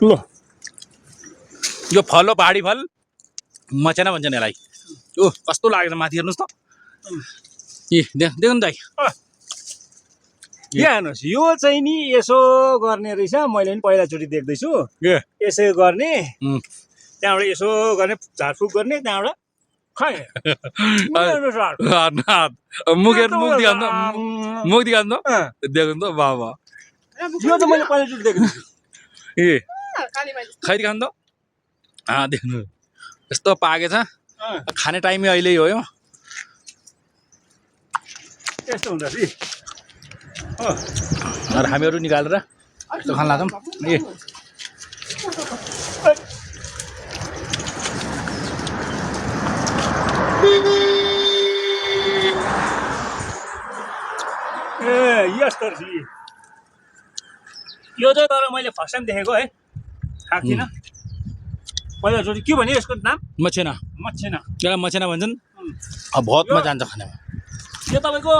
ल यो फल हो पहाडी फल मचेना भन्छ नि यसलाई ओ कस्तो लागेछ माथि हेर्नुहोस् त देख्नु दाइ यहाँ हेर्नुहोस् यो चाहिँ नि यसो गर्ने रहेछ मैले पनि पहिलाचोटि देख्दैछु यसो गर्ने त्यहाँबाट यसो गर्ने झारफुक गर्ने त्यहाँबाट खै मुख दिखाउनु देख्नु त बाबा यो त मैले पहिलाचोटि देखेको ए खै दिखाउनु त देख्नु यस्तो पाकेछ खाने टाइमै अहिले हो यो यस्तो हुँदो रहेछ र हामीहरू निकालेर यस्तो खान लाग्छौँ ए यस्तो रहेछ यो चाहिँ तर मैले फर्स्ट टाइम देखेको है खाएको थिइनँ पहिलाचोटि के भने यसको नाम मचेना त्यसलाई मचेना भन्छन् भतमा जान्छ खानामा यो तपाईँको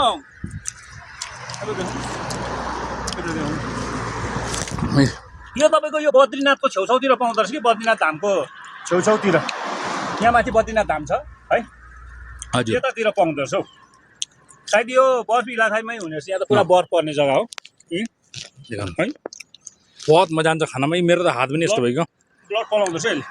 यो तपाईँको यो बद्रीनाथको छेउछाउतिर पाउँदो रहेछ कि बद्रीनाथ धामको छेउछाउतिर यहाँ माथि बद्रीनाथ धाम छ है हजुर यतातिर पाउँदो रहेछ हौ सायद यो बर्फ इलाकामै हुने रहेछ यहाँ त पुरा बर्फ पर्ने जग्गा हो है भतमा जान्छ खानामै मेरो त हात पनि यस्तो भयो ब्लड पलाउँदो रहेछ यसले